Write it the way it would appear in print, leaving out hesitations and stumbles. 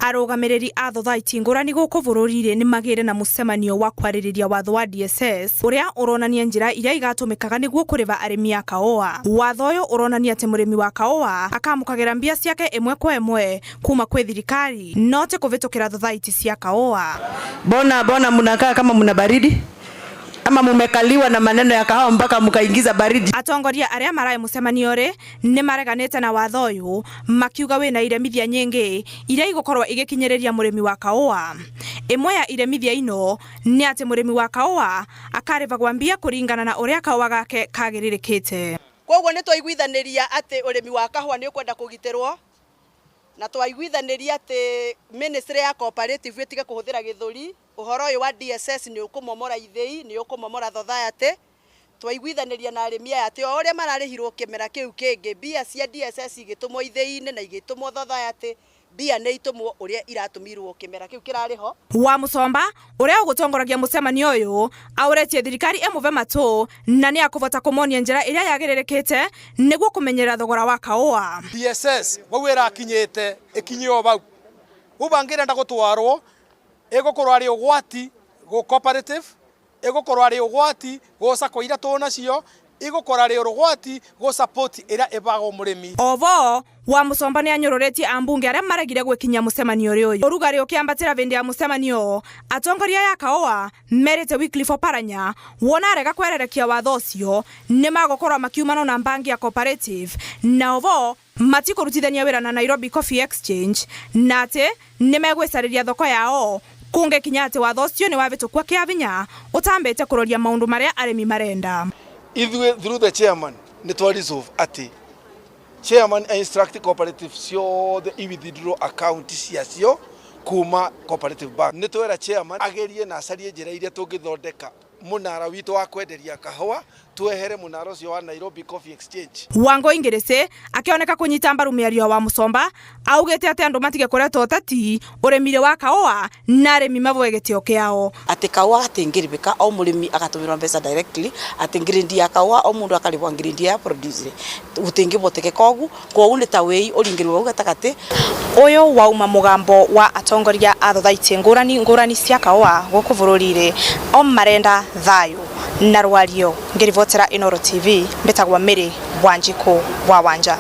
Arũgamĩrĩri a thothaiti ngũrani gũkũ bũrũri-rĩ nĩmagĩire na mũcemanio wa kwarĩrĩria watho wa DSS ũrĩa ũronania njĩra iria igatũmĩkaga nĩguo kũrĩva arĩmi a kahũa. Watho ũyũ ũronania atĩ mũrĩmi wa kahũa akamũkagĩra mbia ciake ĩmwe kwa ĩmwe kuma kwĩ thirikari no ti kũvĩtũkĩra thothaiti cia kahũa. Mbona mbona mnakaa kama mna baridi ama mumekaliwa na maneno ya kahawa mpaka mkaingiza baridi? Atongoria arĩa maraĩ mũcemanio rĩ nĩ mareganĩte na watho ũyũ makiuga wĩna iremithia nyingĩ iria igũkorwo igĩkinyĩrĩria mũrĩmi wa kahũa. Ĩmwe ya iremithia ino nĩ atĩ mũrĩmi wa kahũa akarĩvagwa mbia kũringana na ũrĩa kahũa gake kagĩrĩrĩkĩte. Koguo nĩ twaiguithanĩria atĩ ũrĩmi wa kahũa nĩ ũkwenda kũgitĩrwo, na twaiguithanĩria atĩ ministry ya cooperative ĩtige kũhũthĩra gĩthũri. Ũhoro ũyũ wa DSS nĩ ũkũmomora ithĩi, nĩ ũkũmomora society. Twaiguithanĩria na arĩmi aya atĩ o ũrĩa mararĩhirwo kĩmera kĩu kĩngĩ, mbia cia DSS igĩtũmwo ithĩi-inĩ na igĩtũmwo society, mbia nĩ itũmwo ũrĩa iratũmirwo kĩmera kĩu kĩrarĩ ho. Wa Mũcomba ũrĩa ũgũtongoragia mũcemanio ũyũ aũretie thirikari ĩmũve matũ na nĩ akũvota kũmonia njĩra ĩrĩa yagĩrĩrĩkĩte nĩguo kũmenyerera thogora wa kahũa. DSS vau ĩrakinyĩte ĩkinye o vau vau bangĩrenda gũtwarwo ĩgũkorwo arĩ ũgwati gũ cooperative, ĩgũkorwo arĩ ũgwati gũ sacco iria tũnacio, ĩgũkorwo arĩ ũgwati gũ support ĩrĩa ĩbagwo mũrĩmi. Ovo wa Mũcomba nĩ anyũrũrĩtie ambunge arĩa maregire gwĩkinyia mũcemanio ũrĩ ũyũ. Ũrugarĩ ũkĩambatĩra vĩndĩ ya mũcemanio, atongoria ya kahũa merĩte Wycliffe Oparanya wona arega kwererekia watho ũcio nĩ magũkorwo makiumana na mbangi ya cooperative na ovo matikũrutithania wĩra na Nairobi Coffee Exchange na atĩ nĩ megwĩcarĩria thoko yao kũngĩkinya atĩ watho ũcio nĩ wavĩtũkua kĩa vinya ũtambĩte kũroria maũndũ marĩa arĩmi marenda. Ithuĩ through the chairman nĩ twa resolve atĩ chairman instruct cooperative ciothe i withdraw account ciacio kuma cooperative bank. Nĩ twera chairman agerie na acarie njĩra iria tũngĩthondeka munara witũ wa kwenderia kahũa, twehere munara ũcio wa Nairobi Coffee Exchange. Wangũi Ngĩrĩcĩ akĩoneka kũnyita mbaru mĩario wa Mũcomba augĩte atĩ andũ matige kũreta ũteti ũrĩmi wa kahũa na arĩmi mavoe gĩtĩo kĩao. Atĩ kahũa gatingĩrĩbĩka, o mũrĩmi agatũmĩrwo mbeca directly, atĩ grade ya kahũa o mũndũ akarĩbwa grade ya produce gũtingĩbotekeka ũguo, kwoguo nĩ ta wĩi ũringĩrwo hau gatagatĩ. Ũyũ wauma mũgambo wa atongoria a thothaitĩ ngũrani ngũrani cia kahũa gũkũ bũrũri-rĩ, o marenda thayũ na rwario. Ngĩribotera Inooro TV mbĩtagwo Mary Wanjikũ wa Wanja.